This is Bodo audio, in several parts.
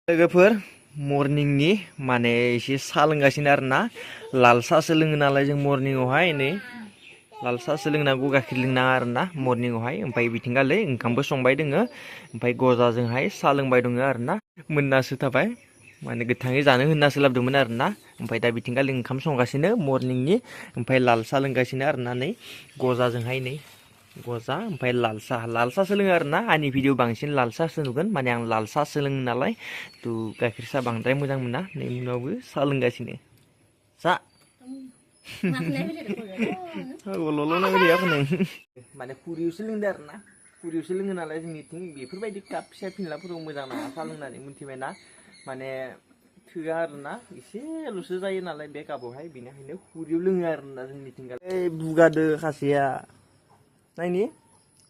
लोगोफोर मर्निंनि माने एसे साहा लोंगासिनो आरोना लाल साहासो लोङो नालाय जों मर्निंआवहाय नै लाल साहासो लोंनांगौ गाइखेर लोंनाङा आरोना मर्निंआवहाय ओमफ्राय बिथिंगालै ओंखामबो संबाय दोङो ओमफ्राय गजाजोंहाय साहा लोंबाय दङ आरोना मोननासो थाबाय माने गोथाङै जानो होननासो लाबोदोंमोन आरोना ओमफ्राय दा बिथिंगालै ओंखाम संगासिनो मर्निंनि ओमफ्राय लाल साहा लोंगासिनो आरोना नै गजाजोंहाय नै गजा ओमफ्राय लाल साहासो लोङो आरोना आंनि भिडिअ बांसिन लाल साहासो नुगोन माने आं लाल साहासो लोङो नालाय थ' गाइखेर साहा बांद्राय मोजां मोना नै उनावबो साहा लोंगासिनो जा माने खुरियावसो लोंदो आरोना खुरियावसो लोङो नालाय जोंनिथिं बेफोरबायदि काप फिसा फिनलाफोराव मोजां नाङा साहा लोंनानै मिथिबायना माने थोआ आरोना एसेल'सो जायो नालाय बे कापावहाय बेनिखायनो खुरियाव लोङो आरोना जोंनिथिं बुगादो खासेया नायनि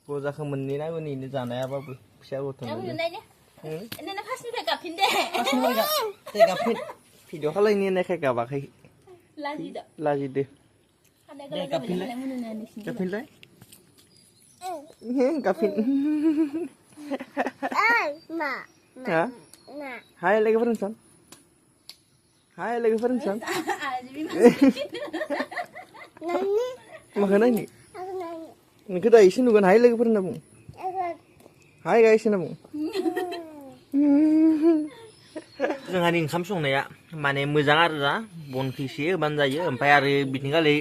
गजाखौ मोननै नांगौ नैनो जानायाबाबो फिसा गथ'नो गाबफिन भिडिअ खालायनो होननायखाय गाबाखै लाजिदो गाबफिनलाय गाबफिन हाय लोगोफोरजों सान हाय लोगोफोरजों सान माखौ नायनि नोंखौ दा एसे नुगोन हाय लोगोफोर होनना बुं हाय गाइस होनना बुं जोंहानि ओंखाम संनाया माने मोजां आरोना बनखौ एसे होबानो जायो ओमफ्राय आरो बिथिंगालै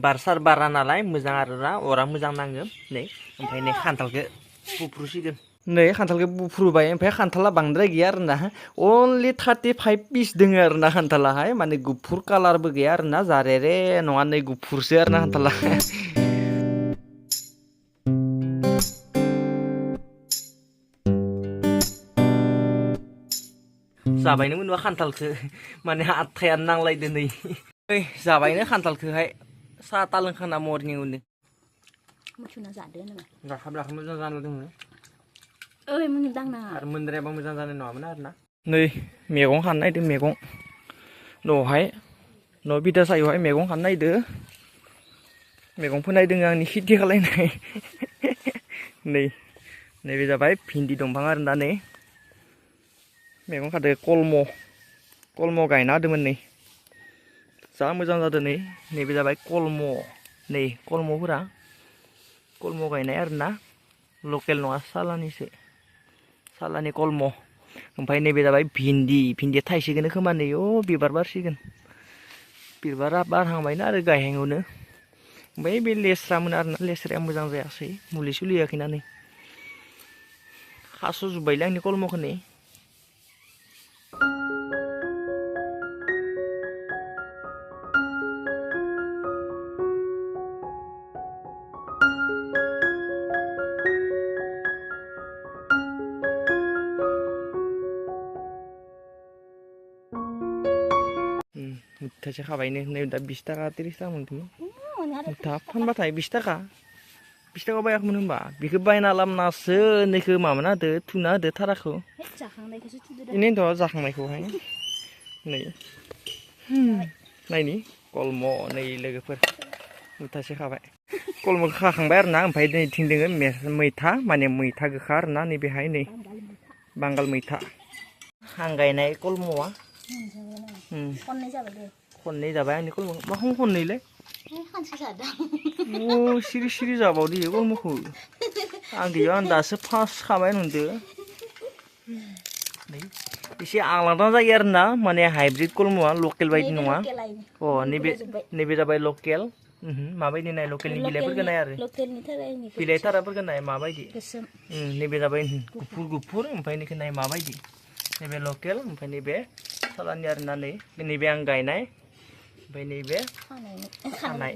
बार बारा नालाय मोजां आरोना अरा मोजां नाङो नै ओमफ्राय नै खान्थालखौ बुफ्रुसिगोन नै खान्थालखौ बुफ्रुबाय ओमफ्राय खान्थाला बांद्राय गैया आरोना अनलि 35 पिस दङ आरोना खान्थालाहाय माने गुफुर कालारबो गैया आरोना जारेरे नङा नै गुफुरसो आरोना खान्थाला जाबायनो मोनबा खान्थालखौ माने आथायानो नांलायदो नै जाबायनो खान्थालखौहाय साहा ता लोंखांना मर्निंआवनो जाखाब मोजां जानो दोङो आरो मोनद्रायाबा मोजां जानाय नङामोन आरोना नै मैगं खानो नायदो मैगं न'आवहाय न' बिथा सायावहाय मैगं खानो नायदो मैगं फोनाय दोङो आंनि खेथि खालायनाय नै नैबे जाबाय भिन्दि दंफां आरोना नै मैगं खादो कलम गायना होदोंमोन नै जा मोजां जादों नै नैबे जाबाय कलम नै कलमफोरा कलम गायनाय आरोना लकेल नङा सालानि कलम ओमफ्राय नैबे जाबाय भिन्दिया थाइसिगोन खोमा नै बिबार बारसिगोन बिबारा बारहांबायना आरो गायहाङावनो ओमफ्राय बे लेस्रामोन आरोना लेस्राया मोजां जायासै मुलि सुलि होआखैना नै खास'जोब्बायलै आंनि कलमखौ नै मुथासे खाबायनो नै दा 20 थाखा 30 थाखा मोनदोंमोन मुथा फानबाथाय 20 थाखा बायाखैमोन होनबा बेखौ बायना लाबोनासो नैखौ माबाना होदो थुना होदो थाराखौ बेनोथ' जाखांनायखौहाय नै नायनि कलम नै लोगोफोर मुथासे खाबाय कलमखौ खाखांबाय आरोना ओमफ्राय नैथिं दोङो मैथा माने मैथा गोखा आरोना नैबेहाय नै बांगाल मैथा आं गायनाय कलमआ खननै जाबाय आंनि कलम मा खननैलै सिरि जाबावदो कलमखौ आं गैया आं दासो फार्स्ट खाबाय नंदो एसे आलादा जायो आरोना माने हाइब्रिद कलमआ लकेल बायदि नङा नैबे जाबाय लकेल माबायदि नाय लकेलनि बिलाइफोरखौ नाय आरो बिलाइ थाराफोरखौ नाय माबायदि नैबे जाबाय गुफुर ओमफ्राय नैखौ नाय माबायदि नैबे लकेल ओमफ्राय नैबे सालानि आरोना नैबे आं गायनाय ओमफ्राय नैबे खानाय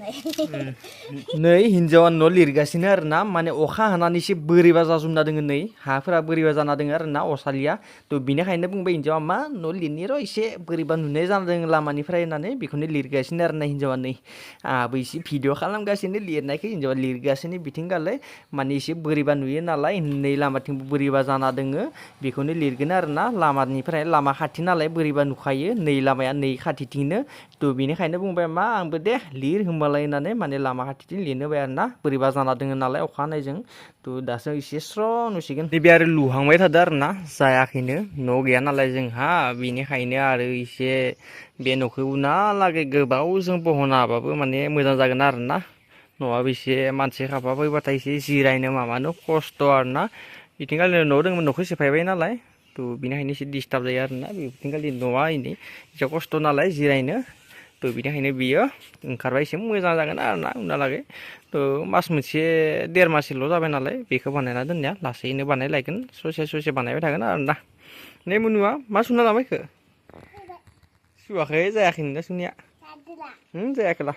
नै हिन्जावा न' लिरगासिनो आरोना माने अखा हानानै एसे बोरैबा जाजोबना दोङो नै हाफोरा बोरैबा जाना दोङो आरोना असालिया थ' बिनिखायनो बुंबाय हिन्जावा मा न' लिरनि र' एसे बोरैबा नुनाय जादों लामानिफ्राय होननानै बेखौनो लिरगासिनो आरोना हिन्जावा नै आंहाबो एसे भिडिअ खालामगासिनो लिरनायखौ हिन्जावा लिरगासिनो बिथिंगालै माने एसे बोरैबा नुयो नालाय नै लामाथिंबो बोरैबा जाना दोङो बेखौनो लिरगोन आरोना लामानिफ्राय लामा खाथि नालाय बोरैबा नुखायो नै लामाया नै खाथिथिंनो थ' बेनिखायनो बेनिखायनो बुंबाय मा आंबो दे लिर होमबालाय होननानै माने लामा खाथिथिं लिरनो होबाय आरोना बोरैबा जाना दोङो नालाय अखा हानायजों थ' दासो एसे स्र' नुसिगोन नैबे आरो लुहांबाय थादों आरोना जायाखैनो न' गैया नालाय जोंहा बेनिखायनो आरो एसे बे न'खौ उनालागै गोबावजों बहना हाबाबो माने मोजां जागोन आरोना न'आबो एसे मानसि खाफा फैबाथाय एसे जिरायनो माबानो खस्थ' आरोना बिथिंखालि न' दंमोन न'खौ सेफायबाय नालाय थ' बेनिखायनो एसे डिस्टार्ब जायो आरोना बिथिंखालि न'आ इनै एसे खस्थ' नालाय जिरायनो थ' बिनिखायनो बियो ओंखारबा एसे मोजां जागोन आरोना उनहालागै थ' मास मोनसे देर माससोल' जाबाय नालाय बेखौ बानायना दोननाया लासैनो बानायलायगोन ससे ससे बानायबाय थागोन आरोना नै मुनुआ मा सुना लाबायखो सुवाखै जायाखै नोंना सुनाया जायाखैला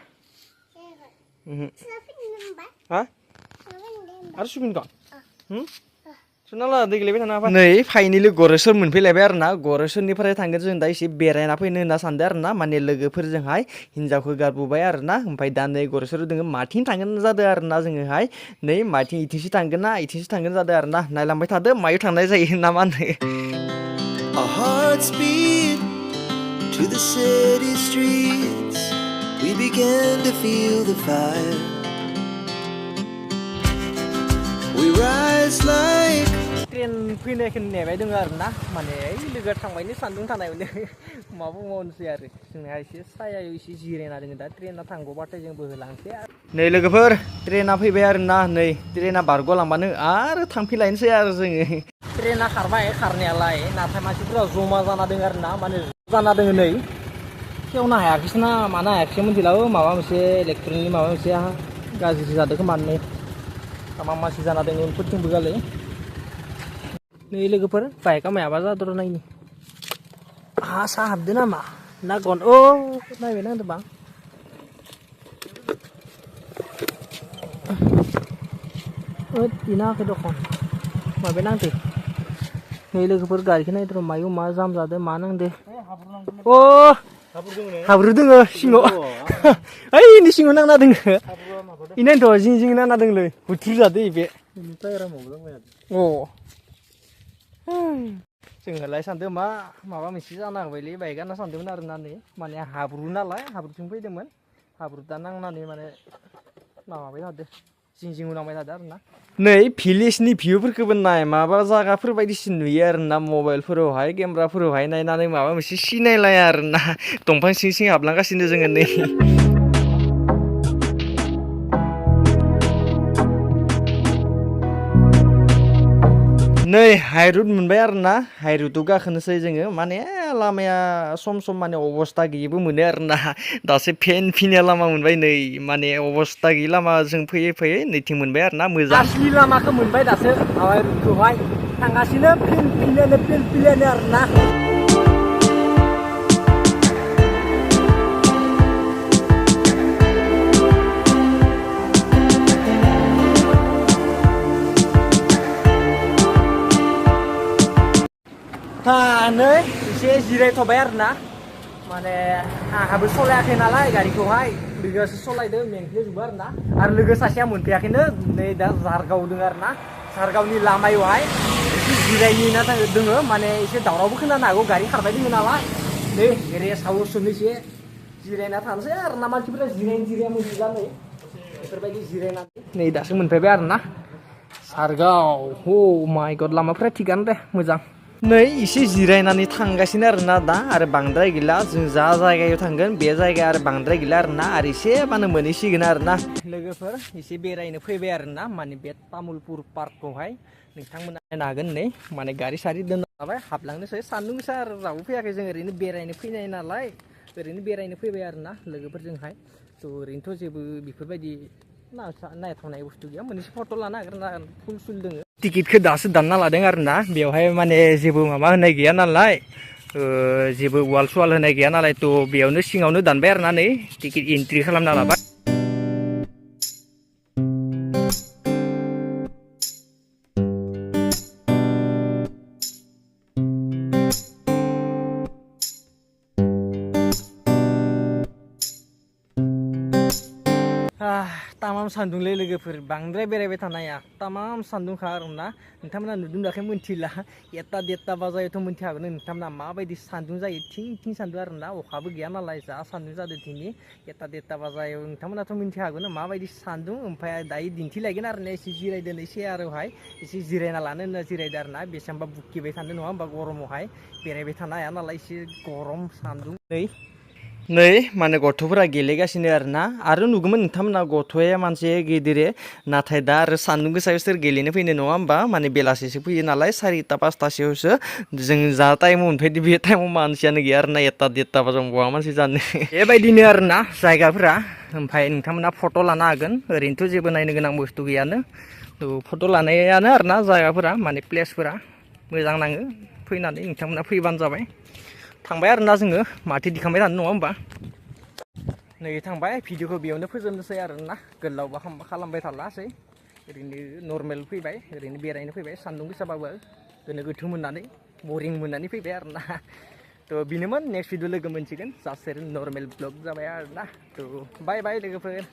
हा आरो सुफिनगोन सुना ला दै गेलेबाय थानो हाबा नै फाइनेलि गरेस्वर मोनफैलायबाय आरोना गरेस्वरनिफ्राय थांगोन जों दा एसे बेरायना फैनो होनना सानदों आरोना माने लोगोफोरजोंहाय हिनजावखौ गारबोबाय आरोना ओमफ्राय दा नै गरेस्वराव दोङो माथिं थांगोन जादों आरोना जोङोहाय नै माथिं इथिंसो थांगोन ना इथिंसो थांगोन जादों आरोना नायलांबाय थादो मायाव थांनाय जायो ना मा होनो ट्रेन फैनायखौ नेबाय दङ आरोना माने ओइ लोगोआ थांबायनो सान्दुं थानायावनो माबा मावनोसै आरो जोंहा एसे सायायाव एसे जिरायना दङ दा ट्रेना थांगौबाथाय जोंबो होलांसै आरो नै लोगोफोर ट्रेना फैबाय आरोना नै ट्रेना बारग'लांबानो आरो थांफिनलायनोसै आरो जोङो ट्रेना खारबाय खारनायालाय नाथाय मानसिफोरा जमा जाना दङ आरोना माने जाना दङ नै खेवनो हायाखैसो ना मानो हायाखैसो मिथिलाबो माबा मोनसे इलेक्ट्रिकनि माबा मोनसे गाज्रि जादों खोमा नै मा मानसि जाना दङ उनफोरथिंबो गालै नै लोगोफोर बाइकआ मायाबा जादों नायनि हा सा हाबदो नामा ना गन औ नायबाय नांदों बां इनाखै दखन माबाय नांदो नै लोगोफोर गारिखौ नायदों मायाव मा जाम जादों मा नांदो अ हाब्रु दोङो सिङाव ओइ सिङाव नांना दोङो इनायनोथ' जिं जिं नांना दोंलै हुथ्रु जादो बे अ जोङोलाय सानदों माबा मोनसे जाना होबायलै बाइकआ होनना सानदोंमोन आरोना नै माने हाब्रु नालाय हाब्रुथिं फैदोंमोन हाब्रु दा नांनानै माने माबाबाय थादों जिं जिं उनांबाय थादों आरोना नै भिलेजनि भिउफोरखौबो नाय माबा जागाफोर बायदिसो नुयो आरोना मबाइलफोरावहाय केमेराफोरावहाय नायनानै माबा मोनसे सिनायलाया आरोना दंफां सिं सिं हाबलांगासिनो जोङो नै नै हाइरुट मोनबाय आरोना हाइरुटआव गाखोनोसै जोङो माने लामाया सम सम माने अबस्था गैयैबो मोनो आरोना दासो फेन फिनिया लामा मोनबाय नै माने अबस्था गैयि लामाजों फैयै फैयै नैथिं मोनबाय आरोना मोजां असलि लामाखौ मोनबाय दासो हाइरुटखौहाय थांगासिनो फिन फिननो आरोना नै एसे जिरायथ'बाय आरोना माने आंहाबो सलायाखै नालाय गारिखौहाय लोगोआसो सलायदों मेंग्लिजोबो आरोना आरो लोगो सासेया मोनफैयाखैनो नै दा झारगाव दङ आरोना झारगावनि लामायावहाय एसे जिरायहैना दोङो माने एसे दावरावबो खोनानो हागौ गारि खारबाय दङ नालाय नै रेस्ट हाउसआवनो एसे जिरायना थानोसै आरोना मानसिफोरा जिराया मोनथिला नै बेफोरबायदि जिरायनानै नै दासो मोनफैबाय आरोना झारगाव अ माय गड लामाफ्रा थिगानो दे मोजां नै एसे जिरायनानै थांगासिनो आरोना दा आरो बांद्राय गैला जों जा जायगायाव थांगोन बे जायगाया आरो बांद्राय गैला आरोना आरो एसेबानो मोनहैसिगोन आरोना लोगोफोर एसे बेरायनो फैबाय आरोना माने बे तामुलपुर पार्कखौहाय नोंथांमोना नायनो हागोन नै माने गारि सारि दोनना लाबाय हाबलांनोसै सान्दुं गोसा आरो रावबो फैयाखै जों ओरैनो बेरायनो फैनाय नालाय ओरैनो बेरायनो फैबाय आरोना लोगोफोरजोंहाय थ' ओरैनोथ' जेबो बेफोरबायदि नायथावनाय बुस्थु गैया मोननैसो फट' लानो हागोन फुल सुल दोङो टिकेटखौ दासो दानना लादों आरोना बेवहाय माने जेबो माबा होनाय गैया नालाय जेबो वाल सुवाल होनाय गैया नालाय थ' बेयावनो सिङावनो दानबाय आरोना नै टिकेट एन्ट्रि खालामना लाबाय तामाम सान्दुंलै लोगोफोर बांद्राय बेरायबाय थानाया तामाम सान्दुंखा आरोना नोंथांमोना नुदों दाखै मिन्थिला 1टा 1:30 बाजायावथ' मिन्थिखागोन नोंथांमोना माबायदि सान्दुं जायो थिं थिं सान्दुं आरोना अखाबो गैया नालाय जा सान्दुं जादों दिनै 1टा 1:30 बाजायाव नोंथांमोनाथ' मिन्थिखागोन माबायदि सान्दुं ओमफ्राय दायो दिन्थिलायगोन आरोना एसे जिरायदों एसे आरोहाय एसे जिरायना लानो होनना जिरायदों आरोना बेसेबांबा बुकिबाय थानो नङा होमबा गरमावहाय बेरायबाय थानो हाया नालाय एसे गरम सान्दुं नै माने गथ'फोरा गेलेगासिनो आरो नुगौमोन नोंथांमोना गथ'या मानसि गिदिरे नाथाय दा आरो सान्दुं गोसायाव सोर गेलेनो फैनो नङा होमबा माने बेलासिसो फैयो नालाय 4टा 5टासोआवसो जों जा टाइमाव मोनफैदो बे टाइमाव मानसियानो गैया आरोना 1टा 1:30 बाजायाव बहा मानसि जानो बेबायदिनो आरोना जायगाफोरा ओमफ्राय नोंथांमोना फट' लानो हागोन ओरैनोथ' जेबो नायनो गोनां बुस्थु गैयानो फट' लानायानो आरोना जायगाफोरा माने प्लेसफोरा मोजां नाङो फैनानै नोंथांमोना फैबानो जाबाय थांबाय आरोना जोङो माथो दिखांबाय थानो नङा होमबा नै थांबाय भिडिअखौ बेयावनो फोजोबनोसै आरोना गोलावबा खालामबाय थालासै ओरैनो नर्मेल फैबाय ओरैनो बेरायनो फैबाय सान्दुं गोसाबाबो गोनो गोथो मोननानै बरिं मोननानै फैबाय आरोना थ' बेनोमोन नेक्स्ट भिडिअ लोगो मोनसिगोन जास्ट नर्मेल ब्लग जाबाय आरोना थ' बाय बाय लोगोफोर